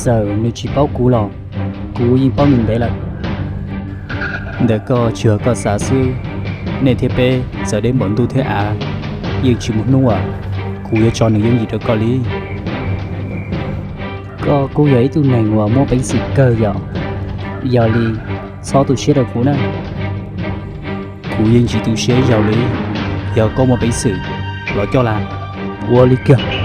Txawm nws tsis paub kuv los kuv yeej paub nws ntev lawm. Ntawm koj tsis yog koj xav xwb, nej thiab peb txawm deb npaum ntuj thiab av, yeej tsis muaj hnub uas kuv yuav tso nws yooj yim rau koj li. Koj kuj yog ib tug neeg uas muaj peev xwm kawg yom, yog li txhob tu siab rau kuv na. Kuv yeej tsis tu siab ib zaug li, yog koj muaj peev xwm los coj las. Ua li kiag.